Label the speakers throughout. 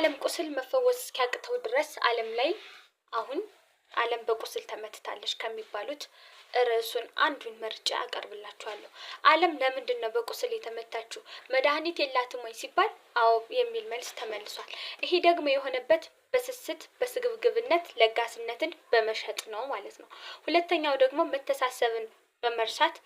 Speaker 1: የዓለም ቁስል መፈወስ እስኪያቅተው ድረስ ዓለም ላይ አሁን ዓለም በቁስል ተመትታለች ከሚባሉት ርዕሱን አንዱን መርጬ አቀርብላችኋለሁ። ዓለም ለምንድን ነው በቁስል የተመታችው? መድኃኒት የላትም ወይ ሲባል አዎ የሚል መልስ ተመልሷል። ይሄ ደግሞ የሆነበት በስስት፣ በስግብግብነት፣ ለጋስነትን በመሸጥ ነው ማለት ነው። ሁለተኛው ደግሞ መተሳሰብን በመርሳት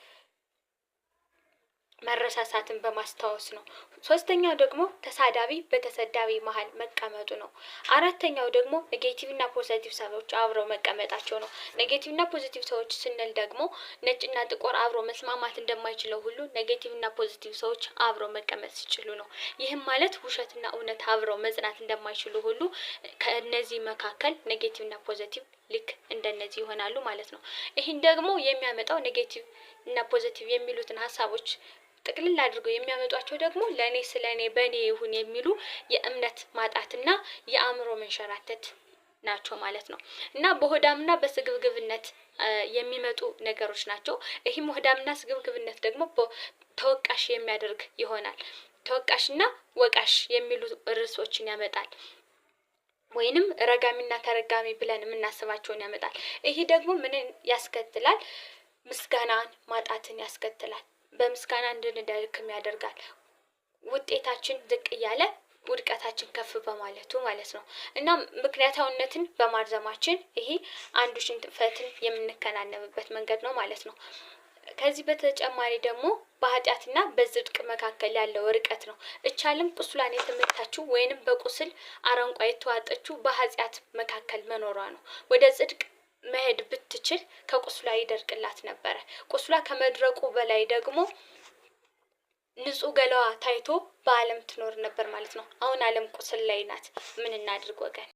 Speaker 1: መረሳሳትን በማስታወስ ነው። ሶስተኛው ደግሞ ተሳዳቢ በተሰዳቢ መሀል መቀመጡ ነው። አራተኛው ደግሞ negative እና positive ሰዎች አብረው መቀመጣቸው ነው። Negative እና positive ሰዎች ስንል ደግሞ ነጭና ጥቁር አብሮ መስማማት እንደማይችለው ሁሉ negative እና positive ሰዎች አብረው መቀመጥ ሲችሉ ነው። ይህም ማለት ውሸትና እውነት አብረው መጽናት እንደማይችሉ ሁሉ ከእነዚህ መካከል negative እና positive ልክ እንደነዚህ ይሆናሉ ማለት ነው። ይህን ደግሞ የሚያመጣው negative እና positive የሚሉትን ሀሳቦች ጥቅልል አድርገው የሚያመጧቸው ደግሞ ለእኔ ስለ እኔ በእኔ ይሁን የሚሉ የእምነት ማጣትና የአእምሮ መንሸራተት ናቸው ማለት ነው። እና በሆዳምና በስግብግብነት የሚመጡ ነገሮች ናቸው። ይህም ሆዳምና ስግብግብነት ደግሞ ተወቃሽ የሚያደርግ ይሆናል። ተወቃሽና ወቃሽ የሚሉ ርዕሶችን ያመጣል። ወይንም ረጋሚና ተረጋሚ ብለን የምናስባቸውን ያመጣል። ይሄ ደግሞ ምንን ያስከትላል? ምስጋናን ማጣትን ያስከትላል። በምስጋና እንድንደክም ያደርጋል። ውጤታችን ዝቅ እያለ ውድቀታችን ከፍ በማለቱ ማለት ነው። እና ምክንያታዊነትን በማርዘማችን ይሄ አንዱ ሽንፈትን የምንከናነብበት መንገድ ነው ማለት ነው። ከዚህ በተጨማሪ ደግሞ በኃጢአትና በጽድቅ መካከል ያለው ርቀት ነው። እቻልም ቁስሏን የተመታችው ወይንም በቁስል አረንቋ የተዋጠችው በኃጢአት መካከል መኖሯ ነው። ወደ ጽድቅ መሄድ ብትችል ከቁስሏ ይደርቅላት ነበረ። ቁስሏ ከመድረቁ በላይ ደግሞ ንጹህ ገላዋ ታይቶ በዓለም ትኖር ነበር ማለት ነው። አሁን ዓለም ቁስል ላይ ናት። ምን እናድርግ ወገን?